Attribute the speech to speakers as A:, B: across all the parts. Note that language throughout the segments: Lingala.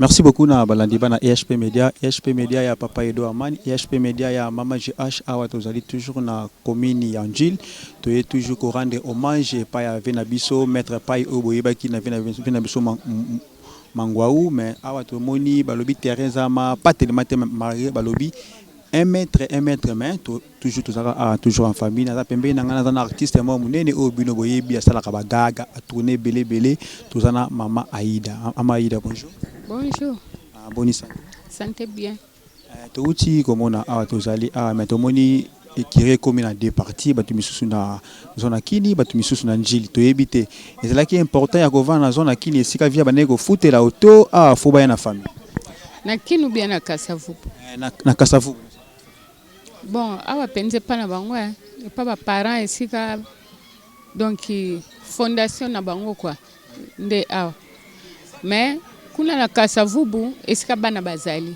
A: Merci beaucoup na balandi bana EHP Media, EHP Media ya Papa Edo Amani, EHP Media ya Mama GH. Awa tozali toujours na commune ya Ndjili, toye toujours ko rendre hommage epai ya vieux na biso Maître Pai oyo boyebaki na vieux na biso Mangwaou. Mais awa tomoni balobi terrain eza ma pas tellement te malgré balobi 1 mètre 1 mètre, mais toujours tozalaka awa, toujours en famille. Naza pembeni na ngai, naza na artiste moko monene oyo bino boyebi, asalaka bagaga, atourne ebele ebele. Toza na Mama Aïda. Mama Aïda, bonjour.
B: Bonjour.
A: Ah, boni santé?
B: Santé bien.
A: Touti komona awa, tozali awa, mais tomoni ekiri ekomi na deux parties, bato misusu na zone ya Kini, bato misusu na Njili. Toyebi te, ezalaki important ya kovanda na zone ya Kini esika via bandeki kofutela oto awa fo baya na famille?
B: Na Kini ou bien na Kasavubu?
A: Na Kasavubu.
B: Bon, awa mpenza epa na bango, epa baparent, esika donc fondation na bango quoi nde awa. Mais kuna na Kasavubu esika bana bazali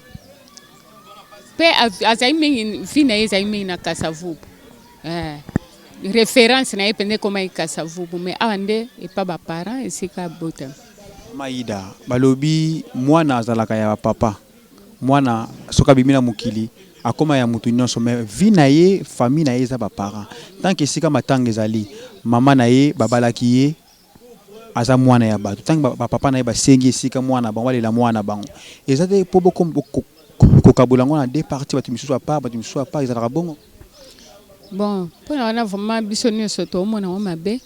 B: mpe azali mingi, vie na ye ezali mingi na Kasavubu. Référence na ye mpenza ekomaki Kasavubu, mais awa nde epa baparent esika abotami.
A: Maida, balobi mwana azalaka ya bapapa. Mwana soki abimi na mokili, akóma ya motu nyonso, mais vie na ye, famille na ye eza baparent. Tant que esika matanga ezali, mama na ye babalaki ye, aza mwana ya bato. Ntango bapapa na ye basengi esika mwana bango balela mwana bango, eza te mpo kokabola yango na deux parties, bato misusu à part, bato misusu à part, ezalaka bongo?
B: Bon, mpona wana vraiment biso nyonso toomona yango mabe,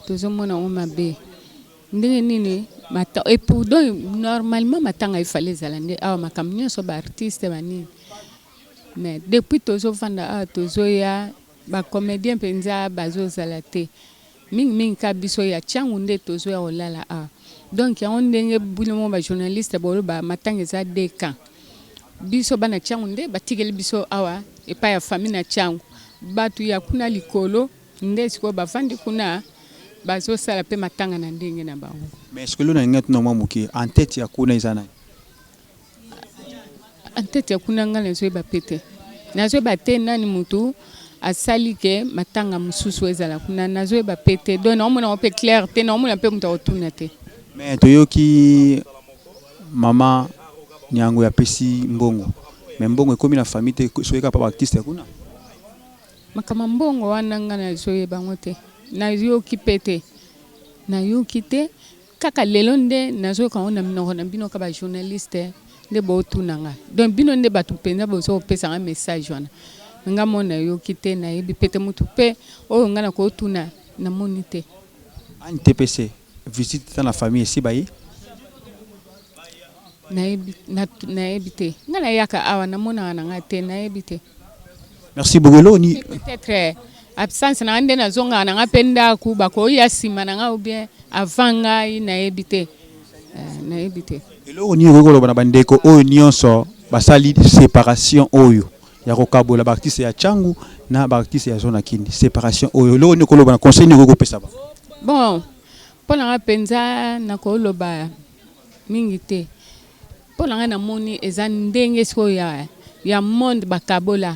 B: tozomona yango mabe. Ndenge nini et pour donc normalement matanga efale ezala nde awa, makambo nyonso, baartiste banini. Mais depuis tozovanda awa, tozoya, bacomédien mpenza bazozala te mingimingi, ka biso ya Tiangu nde tozoya kolala awa. Donc yango ndenge bino mo bajournaliste boloba matanga eza deux camps, biso bana Tiangu nde batikeli biso awa epai ya famille na Tiangu. Bato ya kuna likolo nde sikoyo bavandi kuna, bazosala mpe matanga na ndenge na bango.
A: Mais ce que lelo nalingi tuna mwa moke, en tête ya kuna eza nani?
B: En tête ya kuna, ngai nazoyeba mpe te, nazoyeba te nani motu asali ke matanga mosusu ezala kuna. Nazoyeba mpe te, donc naomona yango mpe clair te, naomona mpe moto akotuna te.
A: Mais toyoki mama Nyango apesi mbongo, mais mbongo ekomi na famille te, soki kaka pa baartiste ya kuna.
B: Makambo mbongo wana, ngai nazoyeba yango te, nayoki mpe te, nayoki te. Kaka lelo nde nazoyoka yango na minoko na bino, ka bajournaliste nde bootuna nga. Donc bino nde bato mpenza boza kopesa nga message wana. Nga mo nayoki te, nayebi pe te, motu mpe oyo nga nakotuna namoni te.
A: ANTPC visite ta na famille esi baye?
B: Nayebi te, nga nayaka awa, namonaka na nga te, nayebi te.
A: Merci beaucoup. Eloko ni
B: Peut-être absence na nga nde nazongaka na nga mpe ndako, bakoya nsima na nga ou bien avant ngai, nayebi te, nayebi te.
A: Eloko nini okoki koloba na bandeko oyo nyonso basali séparation oyo ya kokabola baartiste ya Tiangu na baartiste ya zone Kini? Séparation oyo, eloko nini okoloba na conseil nini okoki kopesa bango?
B: Bon, mpo na nga mpenza nakoloba mingi te. Mpo na ngai namoni eza ndenge sikoyo ya monde bakabola,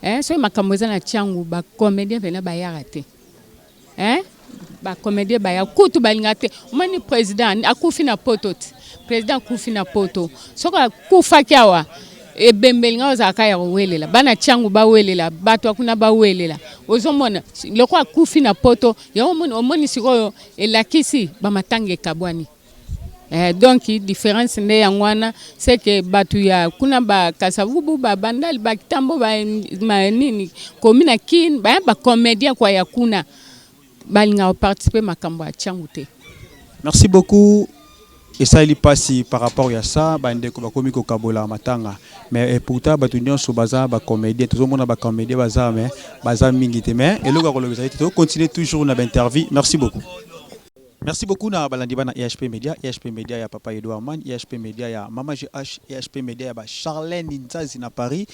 B: eh, soki makambo eza na Tiangu, bacomédien mpena bayaka te, eh? Bacomédien baya kutu balinga te. Omoni président akufi na Poto te, président akufi na Poto, soki akufaki awa, ebembeli ngai ozalaka ya kowelela, bana Tiangu bawelela, bato akuna bawelela. Ozomona loko akufi na Poto yango, omoni, omoni sikoyo elakisi bamatanga ekabwani. Donc différence nde yango wana, c'est que bato ya kuna, bakasavubu, babandali, bakitambo, nini komi na Kine, baya bacomédien kwa ya kuna balingaka koparticipe makambo ya Tiangu te.
A: Merci beaucoup. Esali mpasi par rapport ya ça, bandeko bakomi kokabola matanga, mais et pourtant bato nyonso baza bacomédien. Tozomona bacomédien baza, mais baza mingi te. Mais eloko ya koloba ezali te, tocontinue toujours na bainterview. Merci beaucoup. Merci beaucoup na balandi bana EHP Media, EHP Media ya Papa Edouard Man, EHP Media ya Mama GH, EHP Media ya ba Charlène Nzazi na Paris,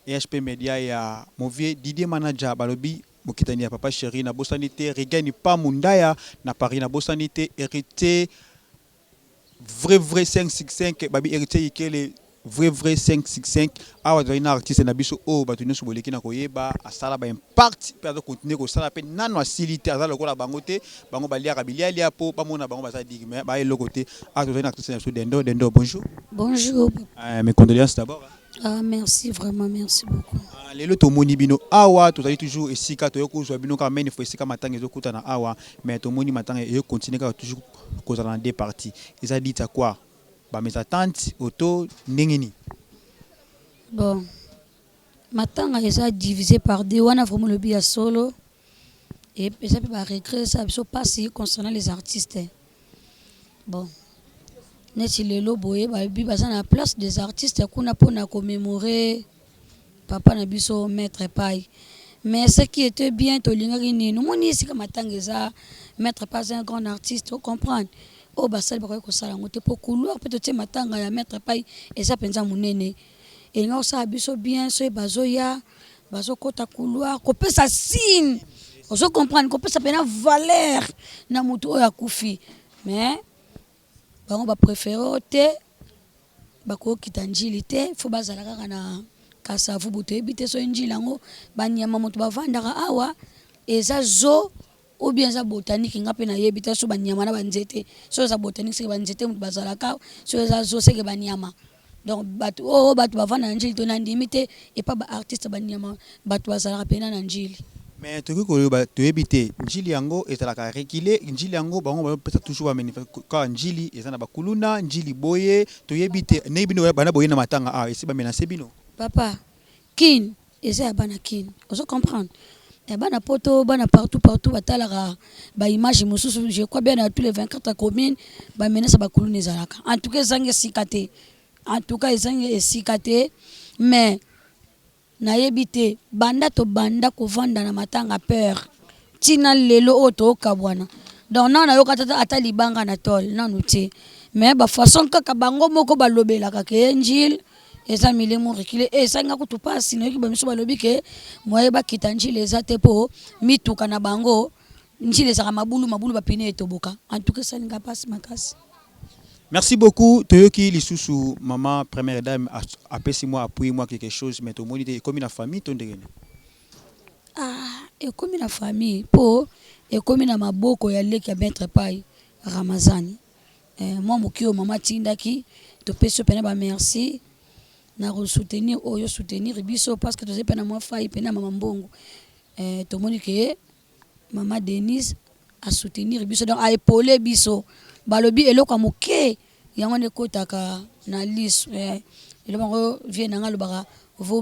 A: EHP Media ya Movier Didier Manager, balobi mokitani ya Papa Chéri na bosani te, Rigani Pamundaya na Paris na bosani te, héritier vrai vrai 565, babi héritier Ikele. Vrai vrai 565 awa tozali na artiste na biso oyo bato nyonso boleki na koyeba, asala ba impact mpe azo continuer kosala mpe nano asili te. Aza lokola bango te, bango baliaka bilialia mpo bamona bango baza digi, mais baya eloko te. Awa tozali na artiste na biso Dendo. Dendo, bonjour.
C: Bonjour.
A: Mes condoléances d'abord.
C: Ah, merci vraiment, merci beaucoup.
A: Ah, lelo tomoni bino awa, tozali toujours esika toyei kozwa bino kaka mene fo esika matanga ezokutana awa, mais tomoni matanga eyo continue kaka toujours kozala na deux parties. Eza dita quoi, ba mésentente oto ndenge nini?
C: Bon, matanga eza divisé par deux wana, vraiment lobi ya solo et eza mpe baregret, eza biso mpasi concernant les artistes. Bon, neti lelo boye bayebi baza na place des artistes kuna mpona commémorer papa na biso Maître Pai, mais ce qui était bien, tolingaki nini, omoni esika matanga eza, Maître Pai aza un grand artiste, ocomprendre, oyo basali bakoki kosala yango te, mpo couloir mpe totie matanga ya Maître Pai eza mpenza monene. Elinga kosala biso bien soki bazoya, bazokɔta couloir, kopesa signe, ozo comprendre, kopesa mpena valeur na motu oyo akufi. Mais bango bapréféré te, bakokita Njili te, fo bazala kaka na Kasavubu. Toyebi te soki Njili yango banyama moto bavandaka awa, eza zoo ou bien eza botanique. Nga mpe nayebi te so banyama na banzete. So eza botanique, seke banzete moto bazalaka. So eza zoo, seke banyama. Donc bato oyo, bato bavanda na Njili to nandimi te epa baartiste banyama bato bazalaka mpena na Njili.
A: Mais tokoki koyeba, toyebi te Njili yango ezalaka reculé. Njili yango bango bazopesa toujours bamanifeste kaka Njili eza na bakuluna, Njili boye, toyebi te ndenge bino bana boye na matanga awa esi bamenace bino.
C: Papa, Kine eza ya bana Kine, ozo comprendre, ya bana Poto, bana partout partout batalaka baimage mosusu. Je crois bien na tous les 24 communes bamenace bakuluna ezalaka. En tout cas ezangi esika te, en tout cas ezangi esika te. Mais nayebi te, banda tobanda kovanda na matanga peur ntina lelo oyo tookabwana. Donc nano nayoka ata libanga na tole nanu te, mais bafaçon kaka bango moko balobelaka ke Njile eza milimo reculé, esangi kutu mpasi. Nayoki bamiso balobi ke moye bakita Njile eza te, mpo mituka na bango Njile ezalaka mabulu mabulu, bapine etoboka. En tout cas esalinga mpasi makasi.
A: Merci beaucoup. Toyoki lisusu mama première dame apesi mwa appui, mwa quelque chose, mais tomoni te ekomi na famille to ndenge nini?
C: Ah, ekomi na famille mpo ekomi na maboko ya leki ya Maître Pai, Ramazani. Mwa moki oyo mama atindaki, topesi yo mpena bamerci na kosoutenir oyo soutenir biso, parce que tozali mpe na mwa fai mpena mama mbongo. Tomoni ke mama Denise asoutenir biso, donc aépauler biso. Balobi eloko ya moke yango nde ekotaka na liso. Eloko yango vie na nga alobaka: vaut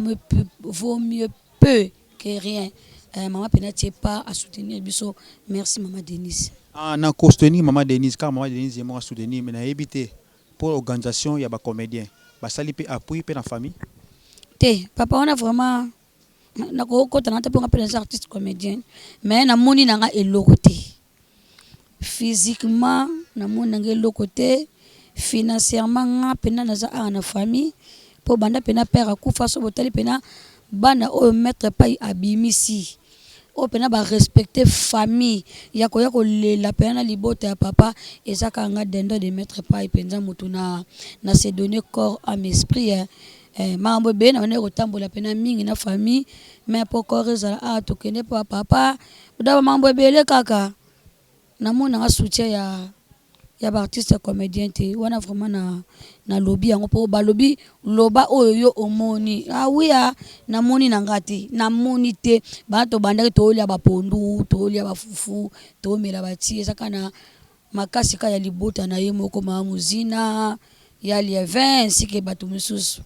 C: mieux peu que rien. Mama mpena tie pas asoutenir biso. Merci mama Denise.
A: Ah, na kosoutenir mama Denise kaka, mama Denise ye moko asoutenir, mais nayebi te mpo organisation ya bacomédien basali mpe appui mpe na famille.
C: Te papa, wana vraiment nakokota na te, mponga mpe naza artiste comédien, mais namoni na nga eloko te physiquement, namoni na nga eloko te financièrement. Nga mpena naza awa na famille mpo banda mpena père akufa, so botali mpena bana oyo Maître Pai abimisi, oyo mpena barespecte famille ya koya kolela mpena na libota ya papa, eza kaka nga Dendo de Maître Pai mpenza motu na se donner corps, âme, esprit. Makambo ebele na bandaki kotambola mpena mingi na famille, mais po corps ezala awa, tokende mpo ya papa da makambo ebele kaka. Namonanga soutien ya baartiste comédien te wana vraiment na nalobi yango mpo balobi loba oyo yo omoni. Awi, ah, namoni na nga te, namoni te. Bana tobandaki toolia bapondu, toolia bafufu, toomela bati, eza kaka na makasi kaka ya libota na ye moko, mama Mozina ya Lievin ainsi ke bato mosusu.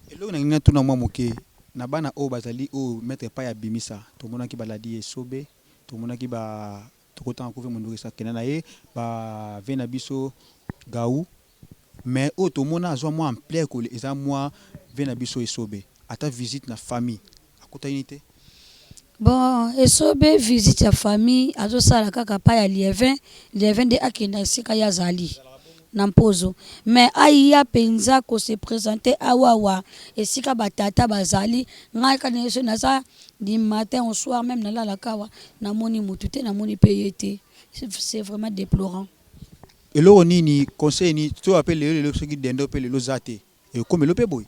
A: Eloko na ngai natuna mwa moke na bana oyo bazali oyo Maître Pai abimisa, tomonaki baladi esobe, tomonaki ba tokotanga kuve mondokisa akenda na ye bave na biso gau, mais oyo tomona azwa mwa ampleur kole eza mwa ve na biso Esobe. Ata visite na famille akutani te?
C: Bon, Esobe, visite ya famille azosala kaka pa ya Lievin. Lievin nde akenda esika ye azali na mpozo, mais aya mpenza kose présenter awawa esika batata bazali, ngai kaka na so naza du matin au soir, même nalalaka awa, namoni motu te, namoni mpe ye te. C'est vraiment déplorant.
A: Eloko nini, conseil nini to ape lelo, lelo soki Dendo mpe lelo za te? Ekomelo mpe boye?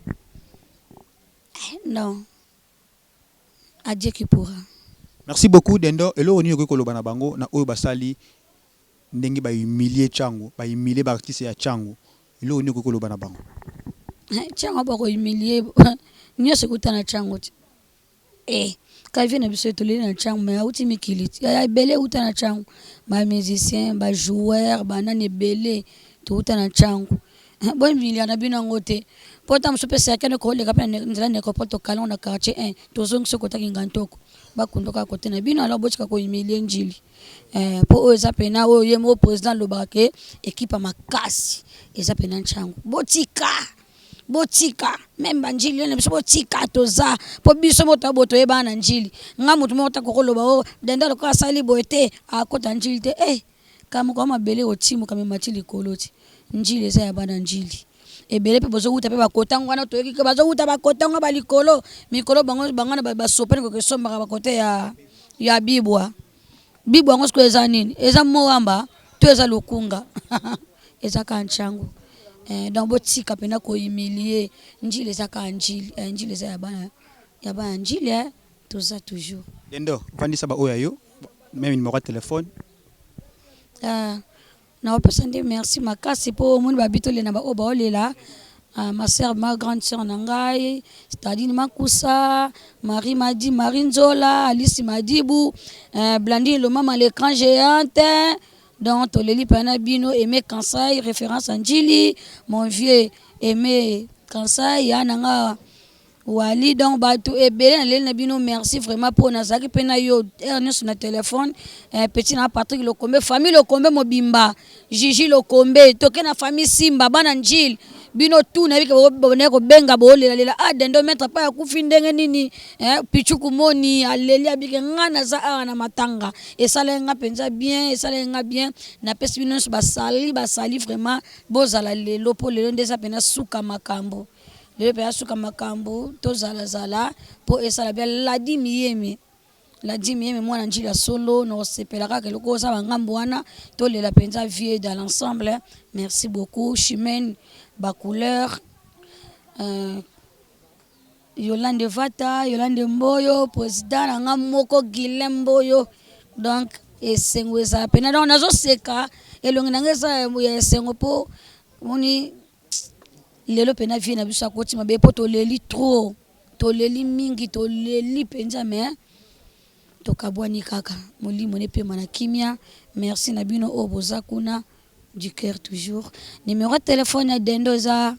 C: Non, adie qui pourra.
A: Merci beaucoup, Dendo. Eloko nini okoki koloba na bango na oyo basali, ndenge bahumilie Ntango, bahumilie baartiste ya Ntango? Eloko nini okoki koloba na bango?
C: Ntango bakohumilie nyonso ekuta na Ntango te. E ka vie na biso toleli na Ntango, mais auti mikili ya ebele euta na Ntango, bamusicien, bajoueur, banani ebele touta na Ntango. Bohumilia na bino yango te, mpo ta mosusu mpe cercueil koleka mpe na nzela nécropole, tokalango na quartier 1, tozongisi kotaki ngantoko, bakundo kaka kote na bino. Alors botika kohumilie Njili, mpo oyo eza pena oyo ye moko président alobaka ke équipe ya makasi eza pena Ntango. Botika, botika même banjili na biso, botika. Toza mpo biso moto boye toyebana na Njili. Nga motu moko ta kokoloba o Denda lokola asali boye te, akota Njili te. E kama kwa mabele otimuka mema ti likolo ti Njili eza ya bana Njili ebele mpe bozowuta mpe bakotango wana, toyoki ke bazowuta bakotango balikolo mikolo bango bango na basopani kokesombaka bakote ya bibwa bibwa yango. Sikoyo eza nini? Eza Mowamba to eza Lukunga? Eza kaka Ntiango. Donc botika mpena kohumilie Njili, eza kaka Njili. Njili eza ya bana Njili, toza toujours.
A: Dendo, vandisa baoyo ya yo, même numéro ya téléphone.
C: Naopesa nde merci makasi mpo omoni babi tolela baoyo baolela. Ma sœur, ma grande sœur na ngai, c'est-à-dire Makusa Marie, Madi Marie Nzola, Alice Madibu, Blandine Lomama, l'écran géante. Donc toleli mpe na bino Aimé Kansai, référence à Njili, mon vieux Aimé Kansai ya na nga wali. Donc bato ebele naleli na bino, merci vraiment mpo nazalaki mpe na yo heure nyonso na telefone. Petit na Patrick Lokombe, famille Lokombe mobimba, Gigi Lokombe, toke na famille Simba, bana Njili bino tu nayebi ke bonaye kobenga boolelalela. Ah, Dendo, maître pa akufi ndenge nini? Pichuku moni aleli abike nga naza awa na matanga. Esalaki nga mpenza bien, esalaki nga bien. Napesi bino nyonso basali basali vraiment, bozala lelo mpo lelo nde eza mpena suka makambo, lelo mpenza suka makambo. Tozalazala mpo esala bien. Ladi Miyemi, Ladi Miyemi, mwana Njili ya solo, na kosepela kaka eloko oza bangambo wana. Tolela mpenza vie dans l'ensemble. Merci beaucoup, Chimene bacouleur, Yolande Vata, Yolande Mboyo, président na nga moko Guilin Mboyo. Donc esengo ezala mpena. Donc nazoseka, elongi na nga eza ya esengo mpo moni lelo mpena vie na biso akoti mabe, mpo toleli trop, toleli mingi, toleli mpenza, mais tokabwani kaka. Molimo nepema na kimia. Merci na bino oyo boza kuna, du cœur toujours. Numéro ya telefone ya Dendo eza,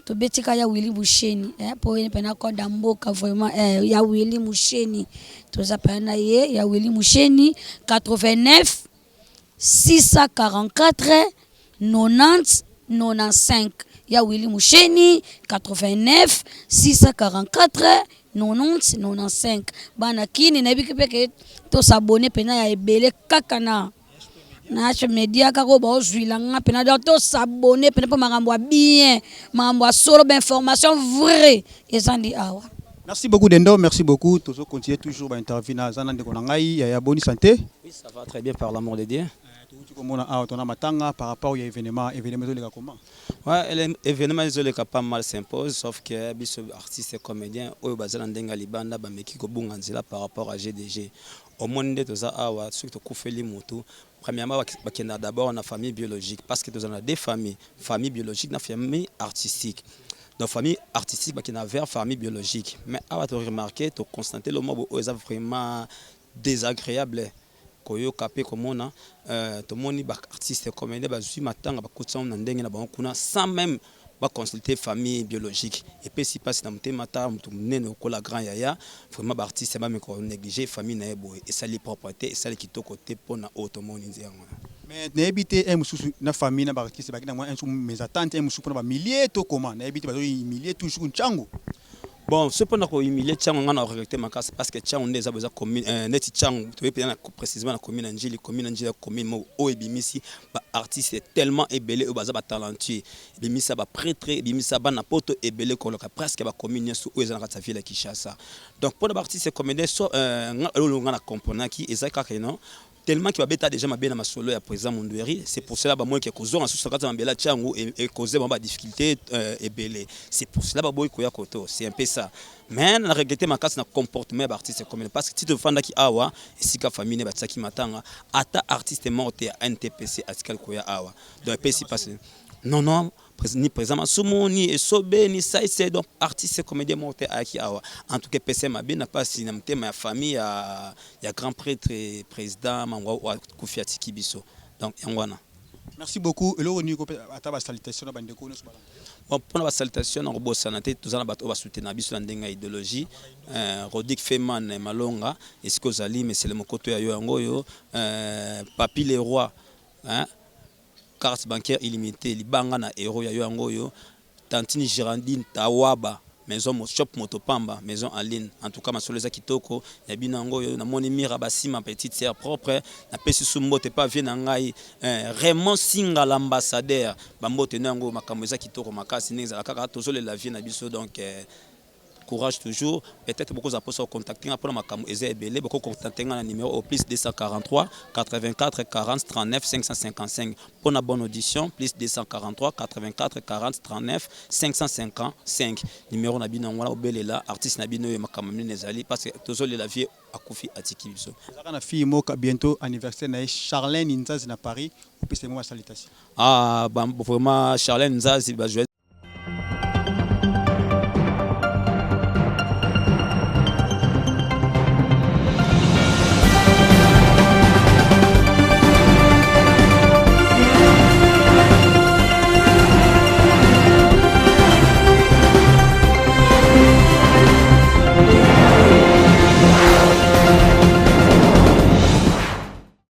C: tobetika ya Willi Busheni, mpo ye mpena code ya mboka vraiment, ya Willi Musheni, toza mpena na ye ya Willi Musheni, 89 644 90 95. Ya Willi Musheni, 89 644 90 95. Bana kini, nayebiki mpe ke tosabone mpena ya ebele kaka na H Media kaka oyo baozwila nga mpena. Donc tosabone mpena mpo makambo ya bien, makambo ya solo, bainformation vrai eza ndi awa.
A: Merci beaucoup, Dendo, merci beaucoup. Tozo continuer toujours ba interview na zana ndeko na ngai ya bonne santé.
D: Oui, ça va très bien par l'amour de Dieu.
A: Touti komona awa tona matanga par rapport ya événement, événement ezoleka comment?
D: Ouais, l'événement ezoleka pas mal s'impose, sauf que biso artiste et comédien oyo baza na ndenge ya libanda bameki kobunga nzela par rapport à GDG. Omoni nde toza awa, soki tokufeli motu, premièrement bakendaka d'abord na famille biologique, parce que toza na deux familles, famille biologique na famille artistique. Donc famille artistique bakendaka vers famille biologique, mais awa toremarke, toconstate lo moko oyo eza vraiment désagréable koyoka mpe komona. Tomoni baartiste comédien bazwi matanga, bakotisa na ndenge na bango kuna sans même baconsulte famille biologique. Epesi mpasi na motema. Ta moto monene okola grand yaya, vraiment baartiste bameka konéglige famille na ye boye, esali propre te, esali kitoko te mpona oyo tomoni nze yango.
A: Mais nayebi te, un mosusu na famille na baartiste baki na mwa un mésentente, un mosusu mpona bamilie to comment, nayebi te, bazohumilie toujours Ntiango.
D: Bon, so mpona kohumilie Ntiango, ngai na regretté makasi, parce que Ntiango nde eza boza commune, neti Ntiango toyebi mpenza précisément na commune ya Njili. Commune ya Njili ya commune moko oyo ebimisi baartiste tellement ebele oyo baza batalentueux, ebimisa baprêtre, ebimisa bana poto ebele koloka presque bacommune nyonso oyo eza na kati ya ville ya Kinshasa. Donc mpona baartiste comédien, so nga oyo nga na comprenaki eza kaka ino. Tellement que babeta déjà mabe na masolo ya président Mundueri, c'est pour cela bamoni ke kozonga susu na kati ya mabele Tshangu ecause bango badifficulté ebele. C'est pour cela baboyi koya koto. C'est un peu ça. Mais na regrette makasi na comportement ya baartiste comédien, parce que ti tofandaki awa, esika famille ne batiaki matanga, ata artiste moko te ya NTPC atikali koya awa. Donc epesi mpasi. Non, ni président Masumu, ni Esobe, ni Saise, donc artiste comédien moko te ayaki awa. En tout cas, epesi mabe na mpasi na motema ya famille ya grand prêtre président Mangwa akufi atiki biso. Donc yango wana.
A: Merci beaucoup. Eloko nini ata basalutation na bandeko nyonso?
D: Bon, mpona basalutation, na kobosana te, toza na bato oyo basoutenir biso na ndenge ya idéologie. Rodik Feman Malonga, esika ozali, mesele mokoto ya yo yango oyo. Papi Leroy, hein? Carte bancaire illimité, libanga na euro ya yo yango oyo. Tantine Girandine Tawaba, maison shop Motopamba, maison en ligne. En tout cas, masolo eza kitoko ya bino yango oyo. Namoni Mira Basima, petite sœur propre. Napesi su mbote pa vie na ngai, Raymond Singa, l'ambassadeur. Bambote na yango, makambo eza kitoko makasi ndenge ezala kaka. Tozolela vie na biso, donc courage toujours. Peut-être bokozala mposa kocontacte nga mpona makambo eza ebele, bokocontacte nga na numéro au plus 243 84 40 39 555. Mpona bonne audition, plus 243 84 40 39 555. Numéro na bino yango wana. Obelela artiste na bino oyo, makambo minene ezali, parce que tozolela vie akufi atiki biso.
A: Ezalaka na fille moko, bientôt anniversaire na ye, Charlène Nzazi na Paris. Opesa yango basalutation.
D: Ah, vraiment, Charlène Nzazi, bajoyeux.